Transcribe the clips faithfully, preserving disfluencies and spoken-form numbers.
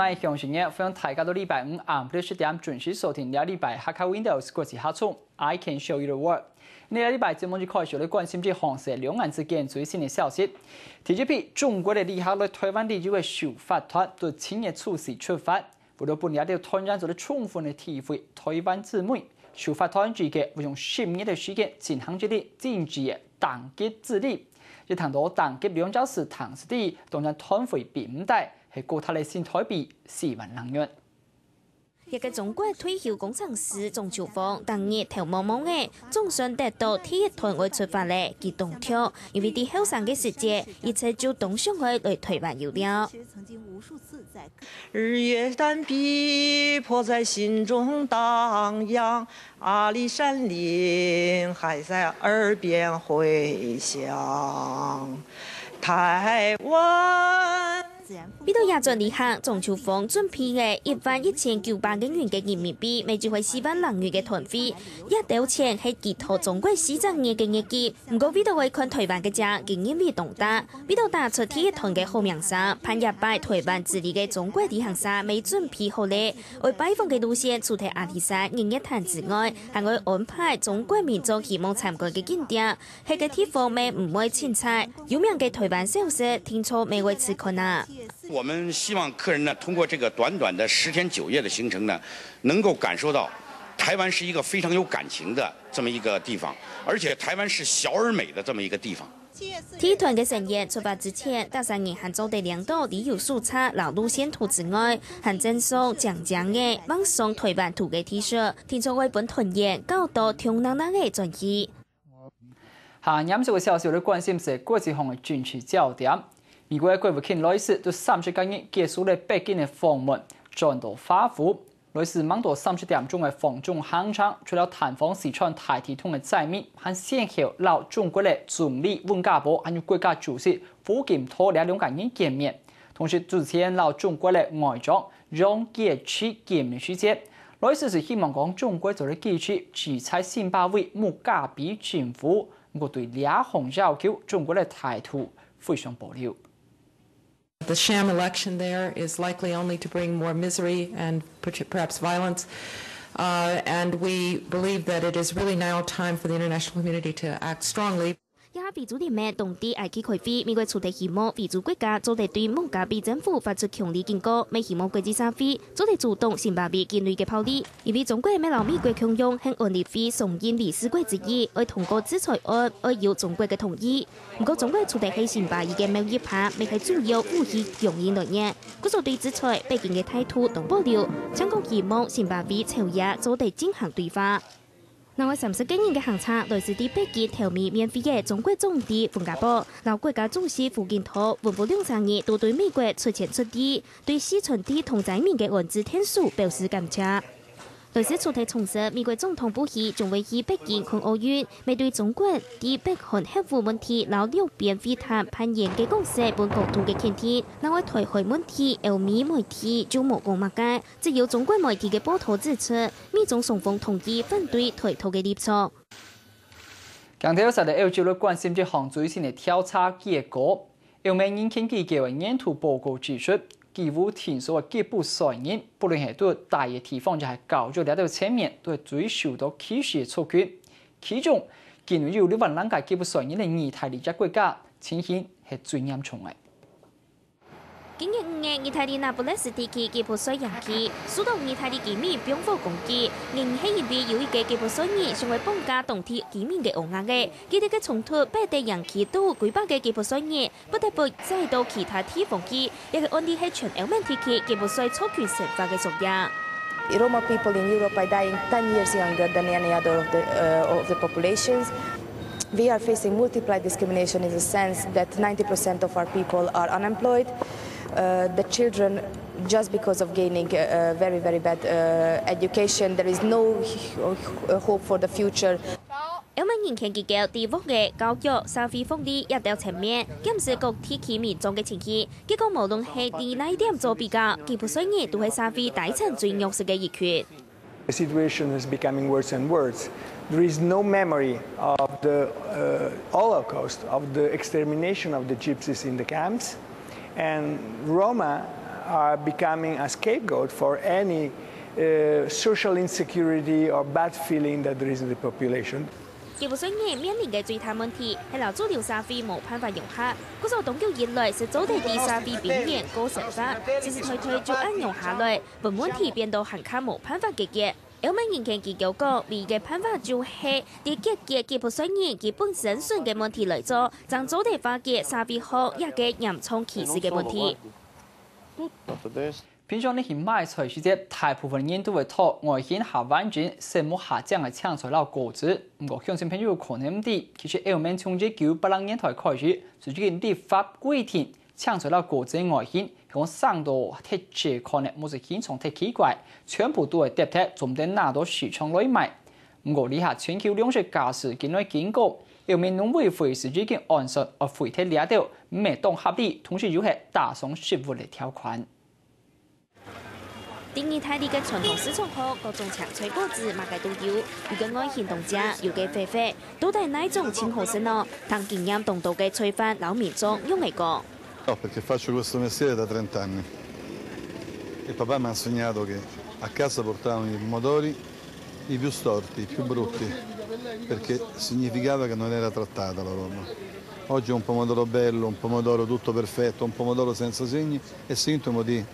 嗨，鄉親，歡迎大家到禮拜五暗晡六點準時收聽這禮拜Hakka Windows國際客衝，I can show you the world。這禮拜節目一開始，來關心這項世界兩岸之間最新个消息。第一批中國个旅客來台灣旅遊个首發團，對尋日初四出發。為了分這兜團員做得充分个體會台灣之美，首發團預計會用十日个時間進行一个精緻个 淡季之旅。一談到淡季兩隻字，當時知，當然團費並毋低，係高達了新台幣四萬零元。一个中國退休工程師鍾秋芳，當日頭濛濛个，總算得到第一團會出發了，佢當暢，因為在後生个時節，一直就當想愛來台灣遊尞。日月潭碧波在心中蕩漾，阿里山林海在耳边回响。台湾。為到這轉旅行，鍾秋芳準備了一萬一千九百個銀个人民幣，乜就係四萬零元个團費。這兜錢係佢在中國四十年个月給，毋過為到愛看台灣个正，佢認為當值。 為到打出第一團个好名聲，辦這擺台灣之旅个中國旅行社乜準備好了，愛拜訪个路線除忒阿里山、日月潭之外，還愛安排中國民眾希望參觀个景點，該个地方乜毋會凊採。有名个台灣小食，定著乜會試看啊。我們希望客人呢，通過這個短短的十天九夜的行程呢，能夠感受到台灣是一個非常有感情的這麼一個地方，而且台灣是小而美的這麼一個地方。 第一團个成員出發之前，逐儕人還做得領到旅遊手冊摎路線圖之外，還贈送靚靚个、畫上台灣圖个T-shirt，定著會分團員搞到暢吶吶个轉去。下，嚴肅个消息，來關心係國際上个政治焦點。美國个國務卿萊斯在三十日結束了北京个訪問，轉到華府。 萊斯吂到三十點鐘个訪中行程，除了探訪四川大地動个災民，還先後摎中國个總理溫家寶還有國家主席胡錦濤這兩個人見面。同時，之前摎中國个外長楊潔篪見面時節，萊斯係希望講中國做得支持制裁辛巴威、莫加比政府，毋過對這項要求，中國个態度非常保留。 The sham election there is likely only to bring more misery and perhaps violence. Uh, and we believe that it is really now time for the international community to act strongly. 這下非洲人民當在埃及開會，美國除忒希望非洲國家做得對莫加比政府發出強烈警告，乜希望國際社會做得阻擋辛巴威境內个暴力，因為中國乜摎美國共樣，係安理會常任理事國之一，愛通過制裁案，愛有中國个同意。 毋過中國除忒係辛巴威个貿易盤，乜係主要武器供應來源。故所對制裁北京个態度當保留，淨講希望辛巴威朝野做得進行對話。另外三十個人个行程，來自在北京頭尾面會个中國總理溫家寶，摎國家主席胡錦濤、溫胡兩儕人都對美國出錢出力，對四川地動災民个安置𢯭手表示感謝。 萊斯除忒重申美國總統布希將會去北京看奧運，乜對中國在北韓核武問題摎六邊會談扮演个角色分高度个肯定。另外，台海問題，歐美媒體就無講麼个，只有中國媒體个報導指出，美中雙方同意反對台獨个立場。 鏡頭煞到歐洲來關心一項最新个調查結果。歐盟人權機構个年度報告指出，幾乎定著个吉普賽人，不論係在戴个地方，也係教育這兜層面，都係最受到歧視个族群。其中，竟然有六萬零個吉普賽人个義大利這國家，情形係最嚴重个。 今年五月，義大利那不勒斯地區吉普賽營區，受到義大利居民放火攻擊。原因係因為有一個吉普賽人想愛綁架當地居民个阿嬤仔，佢兜个衝突逼得營區肚幾百個吉普賽人不得不徙到其他地方去。這個案例係全歐盟地區吉普賽族群生活个縮影。 Roma people in Europe are dying ten years younger than any other of the, uh, of the populations. We are facing multiplied discrimination in the sense that ninety percent of our people are unemployed. Uh, the children, just because of gaining a, a very, very bad uh, education, there is no h- hope for the future. 歐盟人權機構在屋仔、教育、社會福利這兜層面，檢視各地區民眾个情形。結果，無論係在哪點做比較，吉普賽人都係社會底層最弱勢个一群。 The situation is becoming worse and worse. There is no memory of the uh, Holocaust, of the extermination of the gypsies in the camps. And Roma are becoming a scapegoat for any uh, social insecurity or bad feeling that there is in the population. 吉普賽人面臨个最大問題係摎主流社會無辦法融合，故所當久以來係做得在社會邊緣過生活，時時代代就恁樣下來，分問題變到還較無辦法解決。歐盟人權機構講，唯一个辦法就係對解決吉普賽人基本生存个問題來做，正做得化解社會學這个嚴重歧視个問題。平常你去買菜時節，大部分人都會擇外形較完整、色目較靚个青菜摎果子。毋過，鄉親朋友可能毋知，其實歐盟從一九八零年代開始，就已經立法規定，青菜摎果子个外形，係講生到忒䆀看个，無論形狀忒奇怪，全部都會㧒忒，做毋得拿到市場來賣。毋過，這下全球糧食價數緊來緊高，歐盟農委會就已經按算愛廢忒這兜，毋係當合理，同時又係打傷食物个條款。 在義大利个傳統市場項，各種青菜果子麼个都有，有个外形當靚，有个肥肥，到底哪種盡好食呢？聽經驗當多个菜販摎民眾仰仔講。 No, perché faccio questo mestiere da trenta anni e papà mi ha insegnato che a casa portavano i pomodori i più storti, i più brutti, perché significava che non era trattata la roba. Oggi un pomodoro bello, un pomodoro tutto perfetto, un pomodoro senza segni è sintomo di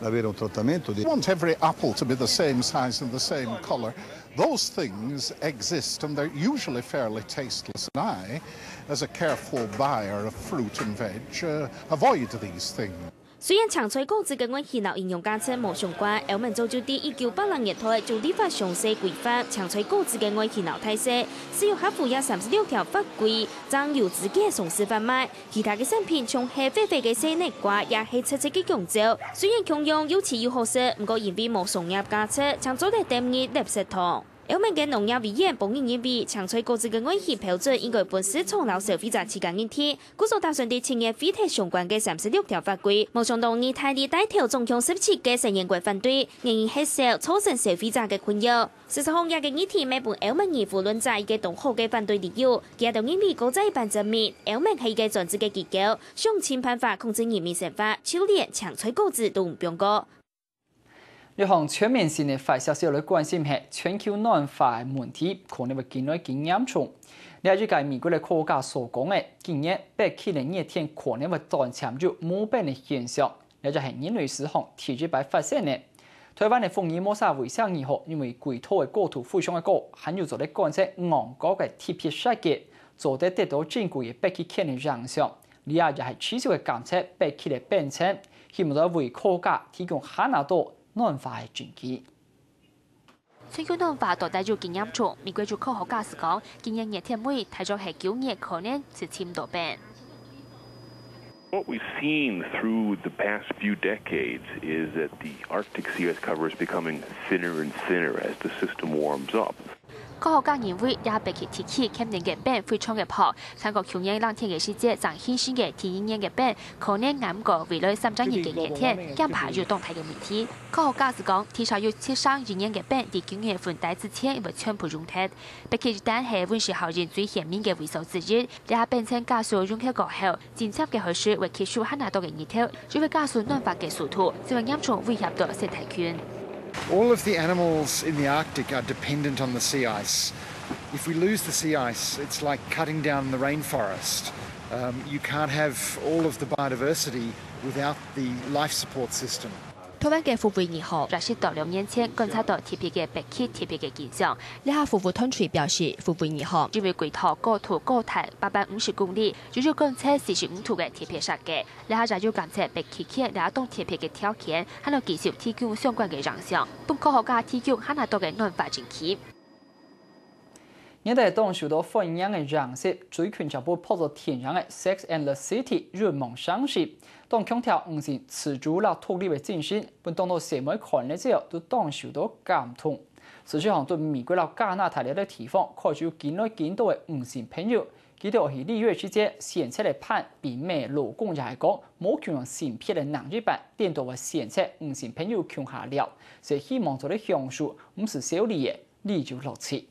avere un trattamento di... want every apple to be the same size and the same colour. Those things exist and they're usually fairly tasteless. And I, as a careful buyer of fruit and veg, uh, avoid these things. 雖然青菜果子个外形摎營養價值無相關，歐盟早就在一九八零年代就立法詳細規範青菜果子个外形摎大細，只有合乎這三十六條法規，正有資格上市販賣。其他个產品，像係肥肥个細南瓜，也係赤赤个香蕉，雖然共樣又萋又好食，毋過因為無商業價值，正做得㧒入垃圾桶。 歐盟个農業委員保爾認為，青菜果子个外形標準應該分市場摎消費者自家認定，故所打算在七月廢忒相關个三十六條法規。無想到義大利帶頭總共十七个成員國反對，原因係愁造成消費者个困擾。事實上，這个議題乜分歐盟人輿論者一个當好个反對理由。佢兜認為過再一擺證明，歐盟係一个專制个機構，想盡辦法控制人民生活，就連青菜果子都毋放過。 這項全面性个壞消息來關心係全球暖化个問題，可能會緊來緊嚴重。這一個美國个科學家所講个，今年北極个熱天可能會短暫有無冰个現象，這就係人類史上第一擺發生个。台灣个風雨無啥威脅，因為規套个高度非常个高，還有做得觀測戇角个特別設計，做得得到真貴个北極圈个影像。 這也係持續个監測北極个冰層，希望在為科學家提供還較多暖化个證據。全球暖化到底有幾嚴重？美國有科學家就講，今年熱天尾大約係九月，可能就尋毋到冰。 What we've seen through the past few decades is that the Arctic sea ice cover is becoming thinner and thinner as the system warms up. 科學家認為，這北極地區今年个冰非常个薄，像過舊年冷天个時節正形成个第二年个冰，可能挨毋過未來三十年个熱天，驚怕有當大个問題。科學家就講，地球有七成以上个冰，在九月份底之前會全部融忒。北極一帶係溫室效應最顯明个位所之一，這下冰層加速融忒過後， 進入个海水會吸收還較多个熱頭，就會加速暖化个速度，就會嚴重威脅到生態圈。 All of the animals in the Arctic are dependent on the sea ice. If we lose the sea ice, it's like cutting down the rainforest. Um, you can't have all of the biodiversity without the life support system. 台灣个虎尾二號，也係到兩年前觀察到特別个北極特別个景象。這下虎尾斷吹表示虎尾二號，因為規套高度高達八百五十公里，又有觀測四十五度个特別設計。這下也有監測北極圈這種特別个條件，還有技術提供相關个影像，分科學家提供還較多个暖化證據。 年代當受到歡迎个影視，最近就分拍做電影个《Sex and the City》入圍上市。當強調女性自主摎獨立个精神，分當多細妹看了之後都當受到感動。事實上，對美國摎加拿大這兜地方，開始有緊來緊多个女性朋友，佢兜去旅遊个時節，選擇个伴並毋係老公也係講無共樣性別个另一半，顛倒會選擇女性朋友共下尞，就希望做得享受，毋使愁慮个旅遊樂趣。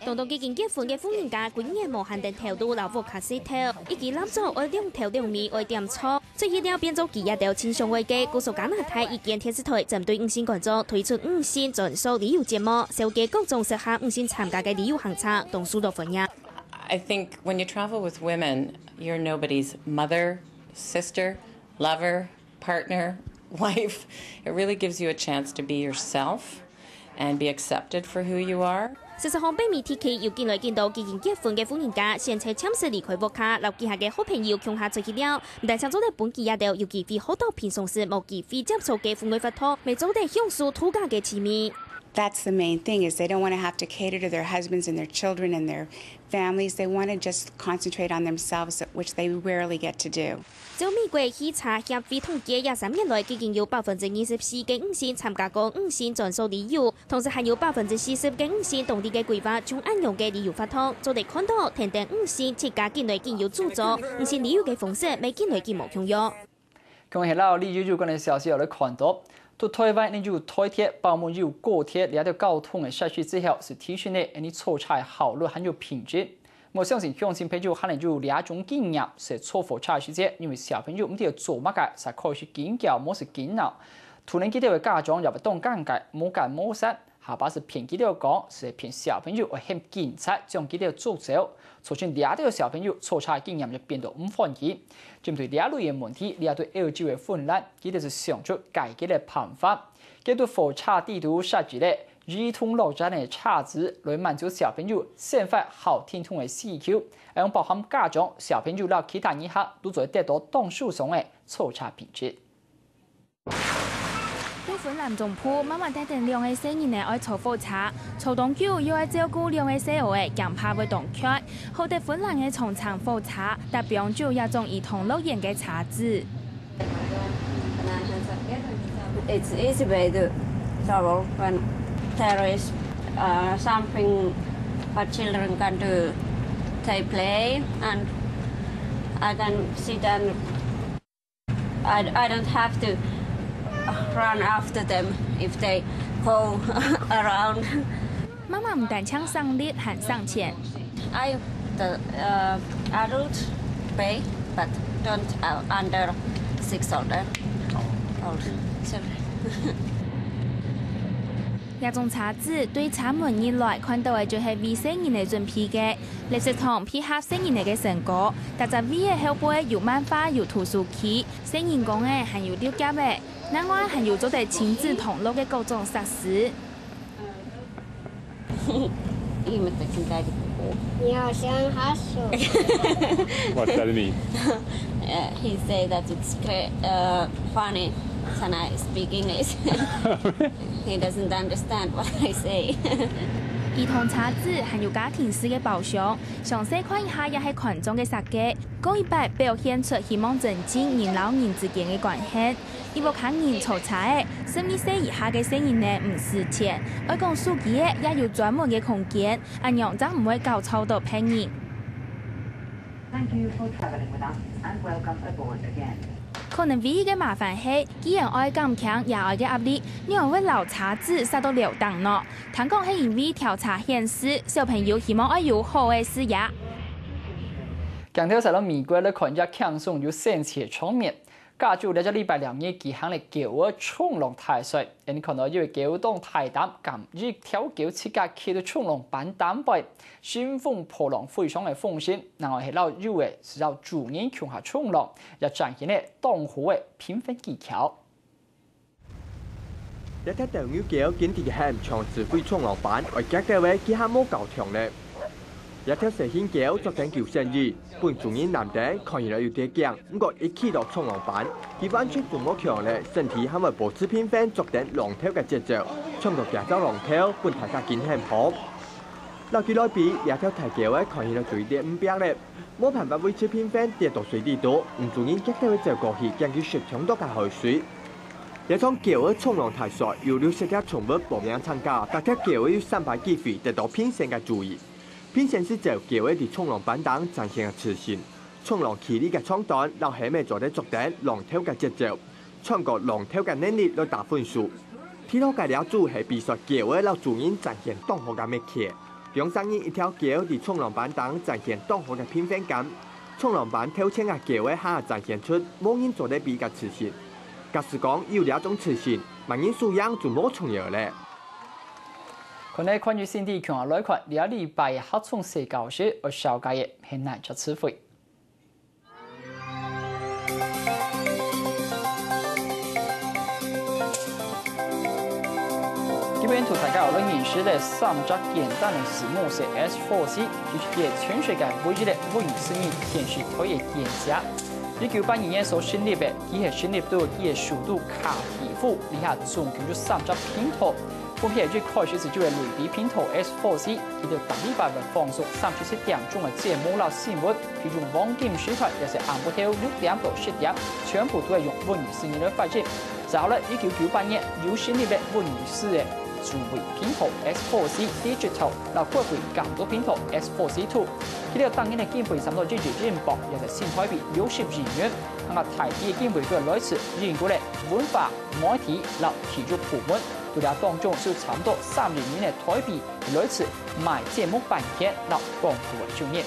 當多已經結婚个婦人家，歸年無閒等頭路摎屋下事頭，一枝蠟燭愛兩頭兩尾愛點著，出去尞變做佢這兜盡想愛个。故所加拿大一間電視台針對女性觀眾推出女性專屬旅遊節目，紹介各種適合女性參加个旅遊行程，當受到歡迎。 I think when you travel with women, you're nobody's mother, sister, lover, partner, wife. It really gives you a chance to be yourself and be accepted for who you are. 事實上，北美地區有緊來緊多已經結婚个婦人家，選擇暫時離開屋下，摎佢下个好朋友共下出去尞，毋單淨做得分佢這兜有機會學到平常時無機會接觸个戶外活動，乜做得享受度假个趣味。 That's the main thing, is they don't want to have to cater to their husbands and their children and their families. They want to just concentrate on themselves, which they rarely get to do. 照美國汽車協會統計，這三年來已經有百分之二十四个女性參加過女性專屬旅遊，同時還有百分之四十个女性當地个規劃像恁樣个旅遊活動，做得看到，跈等女性自家緊來緊有主張，女性旅遊个方式乜緊來緊無共樣。 恭喜摎李悠悠个消息有來看到，在台灣呢有台鐵、包括有高鐵這兜交通个設施之後，係提升呢你坐車个效率還有品質。無相信鄉親朋友還能有這種經驗，係坐火車時節，因為小朋友毋知做麼个，就開始緊噭，無係緊鬧。可能佢兜个家長也會當尷尬，無干無事。 下把係騙佢兜講，係騙小朋友愛喊警察將佢兜捉走，造成這兜小朋友坐車經驗也變到毋歡喜。針對這類个問題，這對歐洲个芬蘭，佢兜係想出解決个辦法。佢對火車底肚設置了兒童樂園个車子，來滿足小朋友生活好停動个需求，還有包含家長、小朋友摎其他人客都做得到當舒爽个坐車品質。 在芬蘭中部，媽媽帶等兩个細人仔愛坐火車，坐當久又愛照顧兩个細孲仔，驚怕會當𤸁。好得芬蘭个長程火車，搭放就這種兒童樂園个車子。 It's easy way to travel when there is uh, something what children can do. They play and I can sit and I, I don't have to run after them if they go around. 媽媽毋單淨省力還省錢。 I the uh, adult pay, but don't uh, under six older. Old. Sorry. 這種車子對車門入來看到个就係為細人仔準備个。垃圾桶配合細人仔个身高，逐隻位仔後背有漫畫、有圖書區，細人公仔還有溜夾仔，另外還有做得親子同樂个各種設施。 Ihmettekin äiti puhuu. Joo, se on hassu. What does that mean? Uh, he said that it's cra- uh, funny when I speak English. He doesn't understand what I say. 兒童車子還有家庭式个包廂，詳細看一下也係看中个設計。過一擺表現出希望增進人摎人之間个關係。 一屋下人坐車仔，十二歲以下个細人仔毋使錢，愛講手機仔也有專門个空間，恁樣正毋會搞吵到別人。 Thank you for travelling with us and welcome aboard again. 可能唯一个麻煩係，既然愛減輕爺哀个壓力，仰會摎車子煞到樓頂呢？聽講係因為調查顯示，小朋友希望愛有好个視野。鏡頭徙到美國來看一下輕鬆又生趣个場面。 加州這隻禮拜六日舉行了狗仔衝浪大賽，𠊎看到有位狗當大膽，敢一條狗自家企到衝浪板頂背，乘風破浪非常个風神。另外係摎有个係摎主人共下衝浪，也展現了當好个平衡技巧。 這隻鬥牛狗緊直喊搶指揮衝浪板，愛遽兜仔佢還無搞暢呢。這條細型狗著等救生衣，分主人攬等，看起來有點驚，毋過一企到衝浪板，佢完全做無強呢，身體還會保持平衡，著等浪頭个節奏，衝到幾隻浪頭，分大家緊喊好。摎佢來比，這條大狗仔看起來就有點毋平了，無辦法維持平衡，跌到水底肚，毋主人遽兜仔走過去，將佢食忒多个海水。 這場狗仔衝浪大賽有六十隻寵物報名參加，逐隻狗仔有三擺機會得到評審个注意。評審係照狗仔在衝浪板頂展現个自信、衝浪距離个長短，摎係毋係做得著等浪頭个節奏、穿過浪頭个能力來打分數。第六屆這組係比賽狗仔摎主人展現當好个默契，兩儕人一條狗佇衝浪板頂展現當好个平衡感。衝浪板頭前个狗仔還展現出無人做得比个自信。假使講有這種自信，麼人輸贏就無重要咧。看來看起身體強來看，這禮拜个客衝社交時愛紹介个係哪隻詞彙？ 今晡日同大家來認識个三隻簡單个字母係S four C，佢係全世界唯一个文字型電視台个簡寫。一九八二年所成立个，佢係成立在佢个首都卡迪夫，這下總共有三隻頻道，分別一開始係就係類比頻道S four C，佢就逐禮拜會放送三十七點鐘个節目摎新聞，其中黃金時段，也係暗晡頭六點到十點，全部都係用文字型來發音。 之後呢，一九九八年又成立个文字个數位頻道S four C Digital，摎改為更多頻道S four C Two。佢兜逐年个經費差毋多一億英鎊，也係新台幣六十億元。還有大體个經費就來自英國个文化、媒體摎體育部門，在這當中就差毋多三億元个台幣來自賣節目版權摎廣告个收入。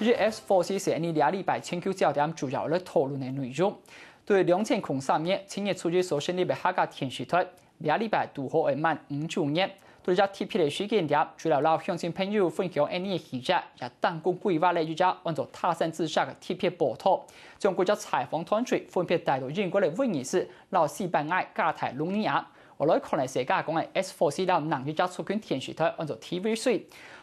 其實S four C係𫣆俚這禮拜全球焦點主要來討論个內容。對兩千空三年七月初一所成立个客家電視台，這禮拜堵好會滿五週年。對這特別个時間點，除了摎鄉親朋友分享𫣆俚个喜悅，也當工規劃了一隻安到《他山之石》个特別報導，將幾隻採訪團隊分別帶到英國个威爾斯摎西班牙加泰隆尼亞。 我來看來世界講个S four C摎另一隻族群電視台安到T V Three。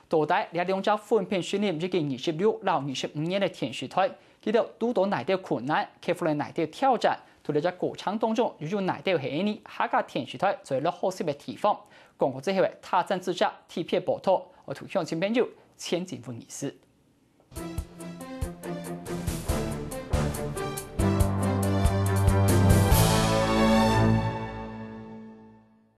到底這兩隻分別成立已經二十六摎二十五年个電視台，佢兜堵著哪兜困難，克服了哪兜挑戰？在這隻過程當中，又有哪兜係𫣆俚客家電視台做得學習个地方？廣告之後个《他山之石》特別報導，𠊎同鄉親朋友前進威爾斯。